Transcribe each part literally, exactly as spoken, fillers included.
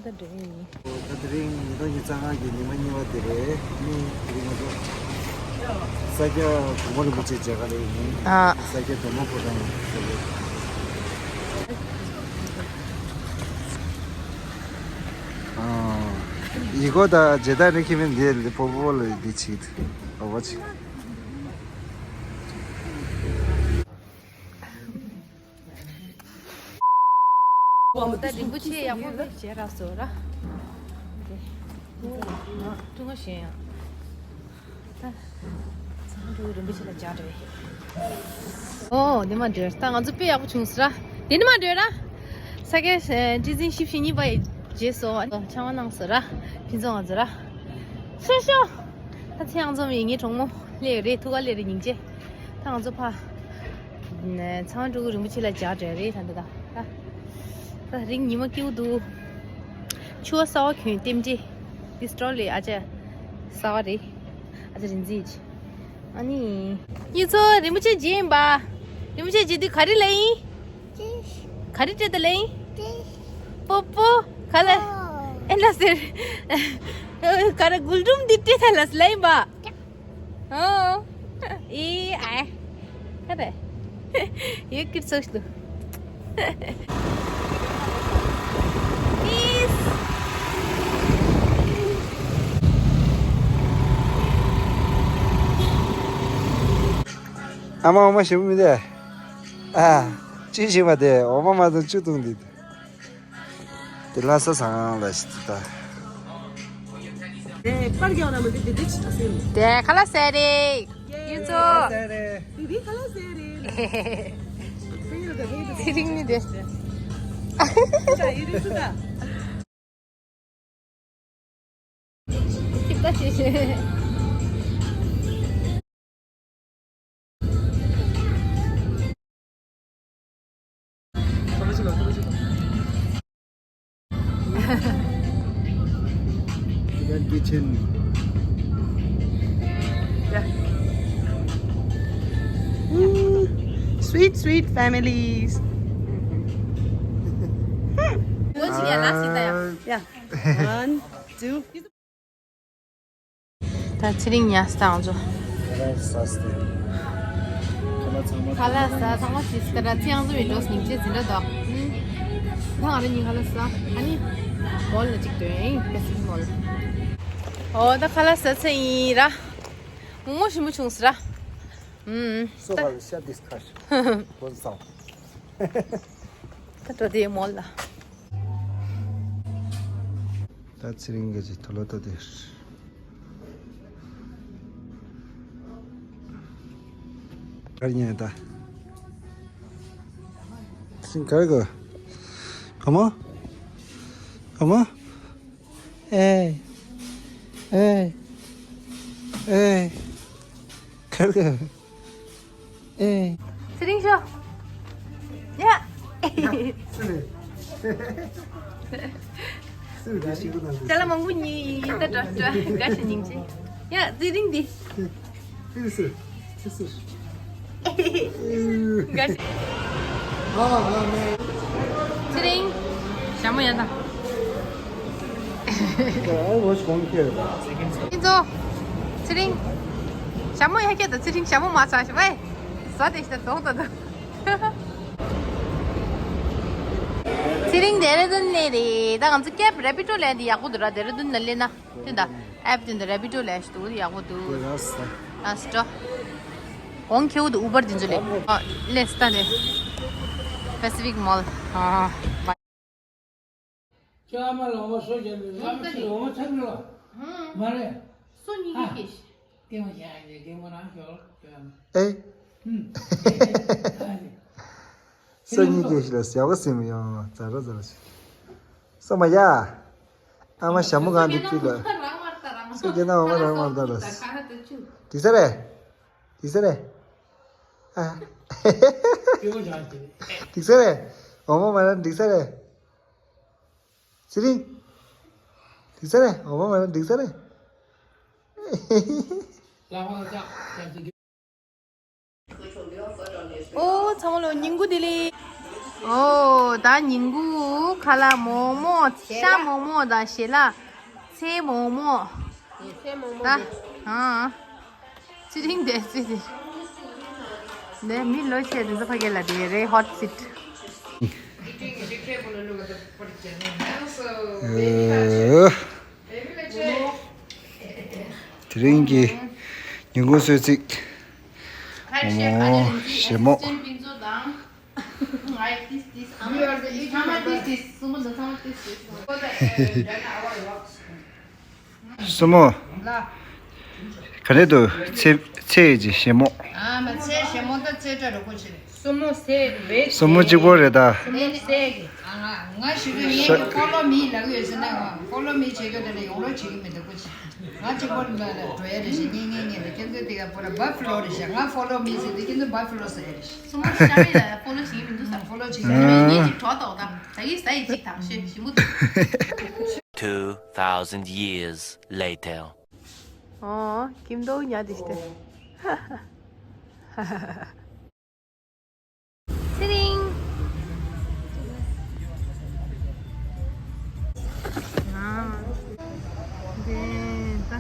ད་འགྲོ་ཡིན། ད་དེ་རིང་ཉིས་སྟོང་ཉི་ཤུ་རྩ་ལྔ་གི་ཉི་མ་གཉིས་པ་དེ་རེད། ནི་དེ་རིང་ང་ཚོ་ས་སྐྱ་གོང་མ་རིན་པོ་ཆེ་མཇལ་ཁ་ལ་ཡིན། ཨ། ས་སྐྱ་གོང་མ་ཕོ་བྲང་ཟེར་བའི། ཨ། ཡི་གོ་ད་ཇེ་ད་རི་ཁི་མིན་དེ་ལི་པོ་པོ་ལ་དེ་ཆིག་ཨ་བ་ཆིག་ད་རིན་པོ་ཆེ་ཡག་པོ་བྱས་ར་སོ་ར། ཀྲུང་ཧྭ་ཞེས་ཡང་། ད་ཚང་ཀྲུང་རིན་པོ་ཆེ་ལ་བཅར་རེད། ཨོ་འདི་མ་འདྲེར་ད་ང་ཚོ་དཔེ་ཡག་པོ་བྱུང་སོ་ར། འདི་ནི་མ་འདྲེར་ར། ས་སྐྱའི་ཁྲི་འཛིན་བཞི་བཅུ་ཞེ་གཉིས་པ་ཡི་རྗེས་སུ་ཆང་བ་གནང་སོ་ར། ཕུན་ཚོགས་ང་ཚོ་ར། ཤོ་ཤོ། ད་ཚེ་ཡང་འཛོམས་ཡིན་ངའི་གྲོགས་མོ་སླེབས་རེད། ཐུགས་ཁ་སླེབས་རེད་སྙིང་རྗེ། ད་ང་ཚོ་ཕ་ཚང་ཀྲུང་རིན་པོ་ཆེ་ལ་བཅར་འདྲ་རེད། ད་འདི་ད་ད་ད་རིང་ཉི་མ་སྐྱིད་པོ་འདུག་ཆུ་བ་གསར་བ་གྱོན་ལྟེམ་ཅེ། འདི་སི་ཊོལ་ལས་ཨ་ཅག་གསར་བ་རེད། ཨ་ཅག་རིན་ཆེན་ཨ་ནི། ཁྱེད་ཚོ་རིན་པོ་ཆེ་མཇལ་ཡིན་པ། རིན་པོ་ཆེ་མཇལ་དུས་ག་རེ་ལབ་ཡིན། ག་རེ་སྤྲད་ད་ལབ་ཡིན། པོ་པོ། ག་ལ། ཨེ་ལ་ཟེར། ག་རེ་གུལ་ཌུམ་འདི་སྤྲད་ད་ལ་ལབ་ཡིན་པ། ཨོ། ཨི་ཨ། ག་རེ། ཡོད་ཀིར་ཚོགས་འདུག་ཨ་མ་འོ་མ་ཞིམ་པོ་མི་འདུག་ཨ། བཅུད་ཞིམ་པ་དེ་འོ་མ་མ་བཏུང་བཅུད་བཏུང་འདི། དེ་ལྷ་ས་ཟ་ཁང་ལ་ཞིག་ད། དེ་པར་རྒྱག་ན་མི་འདུག་དེ་དེ་ཆི་ཟེར། དེ་ཁ་ལག་ཟས་རེད། ཡིན་ཚོ། ཟས་རེད། དེ་དེ་ཁ་ལག་ཟས་རེད། ཚེ་རིང་ནི་དེ། ད་ཡིན་རེད་ཚོ་ད། ཅིག་ད་ཅི་ཞེས། Kitchen. Sweet, sweet families. Yeah. One, two. ད་ཚེ་རིང་ཉལ་ས་དང་ཚོ། ཁ་ལག་ཟ་ཚང་མ་ཞིག་ད་ར་ཚེ་ཡང་ཚོ་བའི་འགྲོ་སྙིང་རྗེ་འཛིན་ར་དོ། ད་ང་ར་གཉིས་ཁ་ལག་ཟ། ཨ་ནི་མོལ་ལ་གཅིག་སྡོད་ཡིན། པེ་སི་ཕིག་མོལ། ཨོ་ད་ཁ་ལག་ཟ་ཚེ་ཡིན་ར། མོག་མོག་ཞིམ་པོ་བྱུང་སོང་ར། ཨུམ། So ད་ཤ་ཌིས་ཁ་ཤ་བོན་སང་། ད་འགྲོ་དེ་མོལ་ལ། ད་ཚེ་རིང་གི་ཅིག་ཐོ་ལོ་ཏོ་དེ། གར་ཉན་ད། ཚེ་རིང་གར་གོ། Come on. Come on. Hey. Hey. Hey. གར་གོ། ཨེ། ཚེ་རིང་ཤོག་ཡ། ཅ་ལག་མང་པོ་ཉོས་ཡིན་ད་འགྲོ་འགྲོ་དགའ་ཞིང་སྙིང་རྗེ། ཡ་ཚེ་རིང་འདི། དགའ་ཞིང་། ཚེ་རིང་། ཞྭ་མོ་ཡ་ད། ཨེ་ཝོ་ཆི་གོང་ཁེ། ཨིན་ཛོ། ཚེ་རིང་། ཞྭ་མོ་ཡ་ཁྱེད་དང་ཚེ་རིང་ཞྭ་མོ་མ་ཚ་ཞིག་བས། ཟ་དེ་ཞིག་དང་དང་དང་། ཚེ་རིང་ཌེ་ར་ཌུན་ནས་རེད། ད་ང་ཚོ་ཀེབ་རེ་པི་ཌོ་ལེན་དེ་ཡག་པོ་འདུག་ར། ཌེ་ར་ཌུན་ན་སླེབས་ན། དེ་འདྲ་ཨེབ་དེ་འདྲ་རེ་པི་ཌོ་ལེན་ཞིག་འདུག་ཡག་པོ་འདུག་ལ་སི་ཊོ། གོང་ཁེ་བོ་འདུག་ཨུ་བར་དེ་ཚོ་ལས། ཨ་ལས་སི་ཊ་ལས། པེ་སི་ཕིག་མོལ། ཨ། ཁྱེད་ཨ་མ་ལ་འོ་མ་སོ་བརྒྱབ་ནས་ཨ་མ་ཁྱེད་ལ་འོ་མ་ཚ་གི་ལ། མ་རེད། སོ་གཉིས་ཀྱི་སྐྱེས་ཤིག་ལྟེ་བ་བཞག་ཡ་ལྟེ་བ་རང་ཤོར་ལ་ལྟེ་བ་མ། ཨེ། ཨ་རེད། སོ་གཉིས་སྐྱེས་ཤིག་ལ་ཟ་བ་སེམས་ཡོང་ཛ་ར་ཛ་ར་ཞིག་སོ་མ་ཡ། ཨ་མ་ཞྭ་མོ་གང་འདུག་ཅིག་ལ། སོ་སྐྱེས་ན་འོ་མ་རང་མར་ད་ལ། འགྲིག་ས་རེད། འགྲིག་ས་རེད། ཨ། འགྲིག་ས་རེད། འོ་མ་མ་ར་འགྲིག་ས་རེད། ཚེ་རིང་། འགྲིག་ས་རེད། འོ་མ་མ་ར་འགྲིག་ས་རེད། ཨོ་ཚང་མ་ལོ་ཉིན་གུང་བདེ་ལེགས། ཨོ་ད་ཉིན་གུང་ཁ་ལག་མོག་མོག་ཤ་མོག་མོག་དང་ཞལ་ལག་ཚལ་མོག་མོག་ད་ཨ་ཚེ་རིང་དེ་ཚེ་རིང་། ནས་མི་ལོ་ཆེ་དེ་ཚོ་ཕ་གི་ལ་དེ་རེད། ཧོ་ཊི་སིཊ། དེ་རིང་གི་ཉིན་གུང་གསོལ་ཚིགས། མོག་མོག་ཞལ་མོག་སྲུ་མོ། ག་རེ་འདུག་ཚེ་ཚེ་ཡི་ཞལ་མོག་ཨ་མ་ཚེ་ཞལ་མོག་ད་ཚེ་ཏྲ་རུ་ཀོ་ཆེ་རེད། སྲུ་མོ་ཟེར་རེད། སྲུ་མོ་གཅིག་པོ་རེད་ད། སྲུ་མོ་ཟེར་གི་ང་ང་ཞུ་རྒྱུ་ངས་ཀྱི་ཕོ་ལོ་མི་ལབ་ཡོད་ཟེར་ན་ང་ཕོ་ལོ་མི་བྱེད་རྒྱུ་དེ་ལ་ཡོང་རོགས་བྱེད་ཀྱི་མི་འདུག་ཀོ་ཆེ། ང་གཅིག་པོ་ལ་ལ་འགྲོ་ཡ་རེད་ཤག་ངེད་ངེད་ངེད་ལ་ཁྱེད་ཚོས་དེ་ག་པོ་ར་བྷ་ཕི་ལོ་རེད་ཤག་ང་ཕོ་ལོ་མི་ཟེར་དུས་ཁྱེད་ཚོ་བྷ་ཕི་ལོ་ཟེར་ཡ་རེད་ཤག་སྲུ་མོ་ཤ་རེད་ལ་ཕོ་ལོ་བྱེད་ཀྱི་མི་འདུག་ཟེར་ཕོ་ལོ་བྱེད་ཀྱི་མི་ངེད་ཅིག་གྲོགས་ཏོག་ད་ད་གི་ཟ་ཡི་ཅིག་དང་ཤོད་ཞིམ་པོ་འདུག Two thousand years later. ཨོ། ཁྱིམ་ཐོག་ཉལ་དེ་ཤི་སྟེ། ཚེ་རིང་། ཨ། དེ་ད།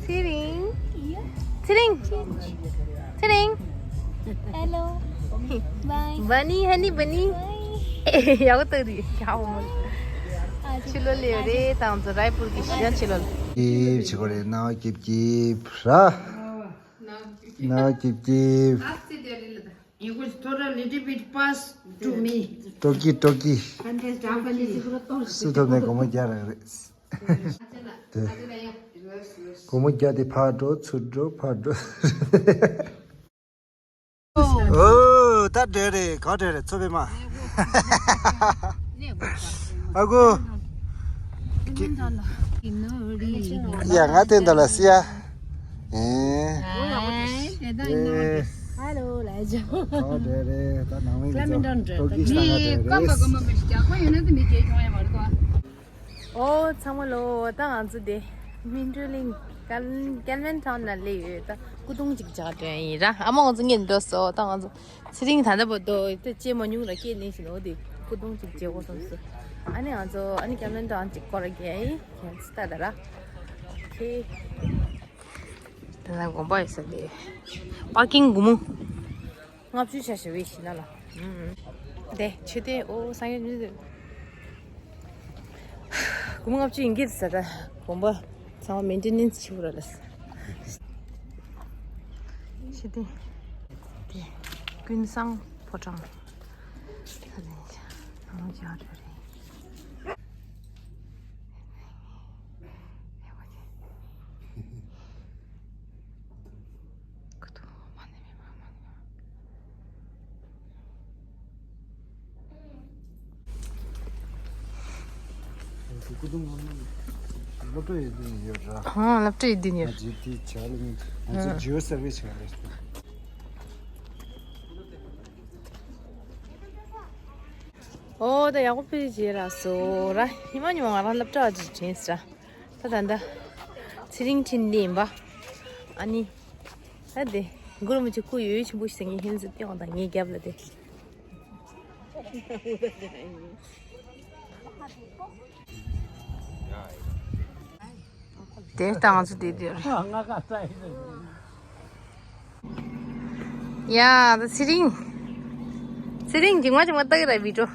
ཚེ་རིང་། ཚེ་རིང་། ཚེ་རིང་། Hello. Bye. Bunny, honey bunny. Bye. ཡག་པོ་ལྟ་རེད། ཡག་པོ་མོ། ཕྱི་ལོགས་ལ་ཡོད་རེད། ད་ང་ཚོ་རའི་པུར་གྱི་གཞིས་ཆགས་ཕྱི་ལོགས་ལ། ཀྱིབ་བྱེད་དགོས་རེད། རྣ་བ་ཀྱིབ་ཀྱིབ་ར། རྣ་བ་ཀྱིབ་ཀྱིབ། You could throw a little bit pass to me. ཏོག་ཀི་ཏོག་ཀི། སུ་ཐོབ་ནས་སྒོར་མོ་བརྒྱ་རག་རེད། དེ། སྒོར་མོ་བརྒྱ་དེ་ཕར་འགྲོ་ཚུར་འགྲོ་ཕར་འགྲོ། ཨོ། ད་འགྲོ་རེད། ག་འགྲོ་རེད། ཚོ་པའི་མ། ཨ་ཁུ། ཡ་ང་དེ་འདྲ་ལ་སི་ཡ། ཨེ། ཨེ། Hello. ག་འགྲོ་རེད། ད་ནང་མི་གི་ཚོ་ཏོག་ཀི་ཤ་ང་འགྲོ་རེད། ཨོ་ཚང་མ་ལོ། ད་ང་ཚོ་དེ་སྨིན་གྲོལ་གླིང་ཀལ་ཀལ་ཝན་ཊའུན་ནང་སླེབས་ཡོད། ད་སྐུ་གདུང་གཅིག་རྒྱག་འགྲོ་ཡ་ཡིན་ར། ཨ་མ་ང་ཚོ་གཉིས་འགྲོ་སོང་། ད་ང་ཚོ་ཚེ་རིང་ད་ལྟ་བར་དུ་ད་སྐྱེས་མ་མྱོང་ར། སྐྱེས་ནས་ཤི་ནོ་དེ་སྐུ་གདུང་གཅིག་མཇལ་དགོས་བསམ་སོང་། ཨ་ནི་ང་ཚོ་ཨ་ནི་ཀལ་ཝན་ཊའུན་གཅིག་སྐོར་ར་རྒྱག་ཡ་ཡིན། ཁྱེད་ཚོ་ལྟ་ད་ར། ཨོ་ཁེ། ད་ལྟ་དགོན་པ་ཡོད་ས་དེ། པར་ཀིང་སྒོར་མོ་ལྔ་བཅུ་ཆ་བཞག་པའི་གཞི་ན་ལ། ཨུམ། དེ་ཆུ་དེ་ཨོ་སང་ཉིན་ཉིན་དེ། སྒོར་མོ་ལྔ་བཅུ་ཡིན་གྱི་རེད་ཟེར། ད་དགོན་པ་ཚང་མ་མེན་ཊེ་ནེན་སི་བྱེད་དགོས་ར་ལ། ཆུ་དེ། དེ། ཀུན་བཟང་ཕོ་བྲང་། ད་ནས་ཨ་མ་ཅག་རེད། སློབ་གྲྭ་ཡོད་དུས་ཡོད་ར། ཧང་སློབ་གྲྭ་ཡོད་དུས་ཡོད། ང་ཇི་ཏི་ཆ་ལ་མི་ང་ཚོ་ཇིའོ་སར་ཝེ་བྱས་རེད། ཨོ་ད་ཡག་པོ་ཕི་རི་བྱས་ར་སོ་ར། ཉི་མ་ཉི་མ་ང་རང་སློབ་གྲྭ་བ་ཅིག་དྲན་སྲིད་ར། ད་ད་ད། ཚེ་རིང་ཁྲིན་ལི་ཡིན་པ། ཨ་ནི། ད་དེ། གུ་རུ་མུ་ཆེ་ཁུ་ཡོད་ཆེན་པོ་ཞིག་ཟེར་ངའི་ཧིན་ཟི་ཏེ་འོང་དང་ངའི་རྒྱབ་ལ་དེ། དེ་ལྟ་ང་ཚོ་དེ་དེར། ཡ་ད་ཚེ་རིང་། ཚེ་རིང་འཇིགས་མ་འཇིགས་མ་ལྟ་གི་ར་བི་ཀྲོ།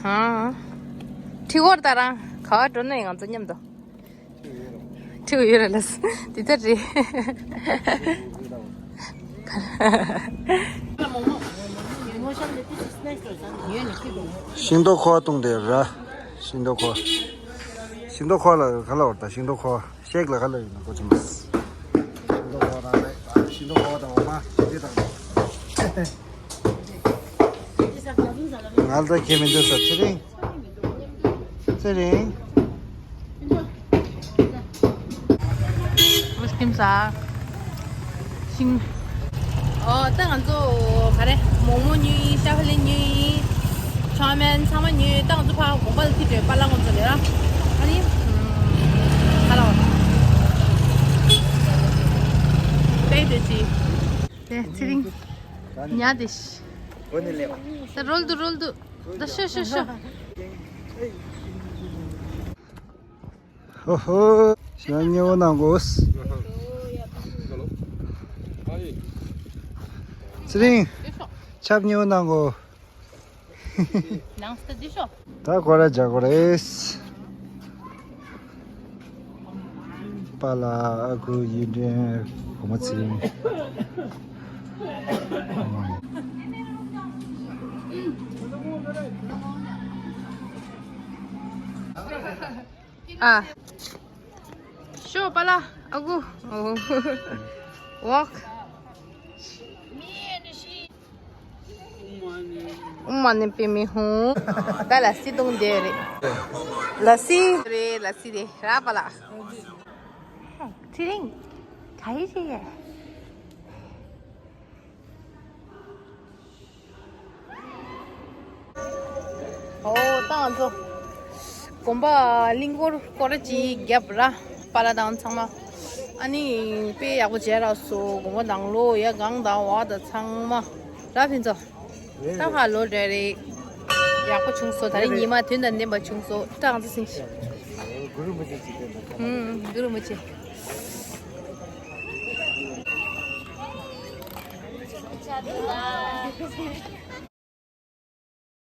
ཧང་། ཁྲི་ཧོར་ད་རང་ག་བ་འགྲོ་ན་ཡང་ང་ཚོ་མཉམ་དུ། ཁྲི་ཡོད་ར་ལ། དེ་ལྟར་རེད། ཤིང་ཏོག་ཁོ་བ་བཏུང་དེ་ར། ཤིང་ཏོག་ཁོ་བ། ཤིང་ཏོག་ཁོ་བ་ལ་ག་ལ་བར་ད་ཤིང་ཏོག་ཁོ་བ་ཤེག་ལ་ག་ལ་ཡོད་ན་གོ་ཆུ་མ། ཤིང་ཏོག་ཁོ་བ་དང་ལ་ཤིང་ཏོག་ཁོ་བ་དང་འོ་མ་དེ་དང་། ང་ལ་ད་ཁྱེད་མི་འདུག་ས་ཚེ་རིང་། ཚེ་རིང་། ཨོ་སྐྱིམ་ས། ཤིང་། ཨོ་ད་ང་ཚོ་ག་རེ་མོག་མོག་ཉོས། ཤ་ཧ་ལེ་ཉོས། ཆོ་མེན་ཚང་མ་ཉོས། ད་ང་ཚོ་ཕར་དགོན་པ་ལ་ཁྲིད་འགྲོ་ཡ། པཱ་ལགས་ང་ཚོ་ལ་ར། ཨ་ནི། ཧ་ལོ། ལྟས་དེ་ཅི། དེ་ཚེ་རིང་། ཉལ་དེ་ཤི། ད་རོལ་དུ་རོལ་དུ། ད་ཤོ་ཤོ་ཤོ། ཧོ་ཧོ། ཡང་ཉེ་བོ་གནང་དགོས། ཚེ་རིང་། ཆབ་ཉེ་བོ་གནང་དགོས། ནང་སྟེ་འདི་ཤོ། ད་སྐོར་ར་རྒྱག་དགོས་རེད། པཱ་ལགས། ཨ་ཁུ། ཡུལ་འདྲེན། བུ་མོ་ཚེ་རིང་། ཨ། ཤོ་པཱ་ལགས། ཨ་ཁུ། ཝོག་ཨུ་མ་ནི་པི་མི་ཧུ། ད་ལ་སི་བཏུང་དེ་རེད། ལ་སི་རེད། ལ་སི་རེད་ར་པཱ་ལགས། ཚེ་རིང་། ག་ཡི་རེད། ཨོ་ད་ང་ཚོ་དགོན་པ་གླིང་སྐོར་སྐོར་ཅིག་བརྒྱབ་ར། པཱ་ལགས་དང་ཚང་མ། ཨ་ནི་དཔེ་ཡག་པོ་མཇལ་རག་སོང་། དགོན་པ་ནང་ལོགས་ཡ་གང་དང་བ་དང་ཚང་མ་ར། ཕན་ཚུན་ད་ཧ་ལོ་འདྲ་རེད། ཡག་པོ་བྱུང་སོང་། ད་རིང་ཉི་མ་དོན་དང་ལྡན་པ་བྱུང་སོང་། ད་ང་ཚོ་སིང་ཤི། གུ་རུ་མི་ཆེ་ཅིག་དེ་འདྲ། ཧུམ། གུ་རུ་མི་ཆེ།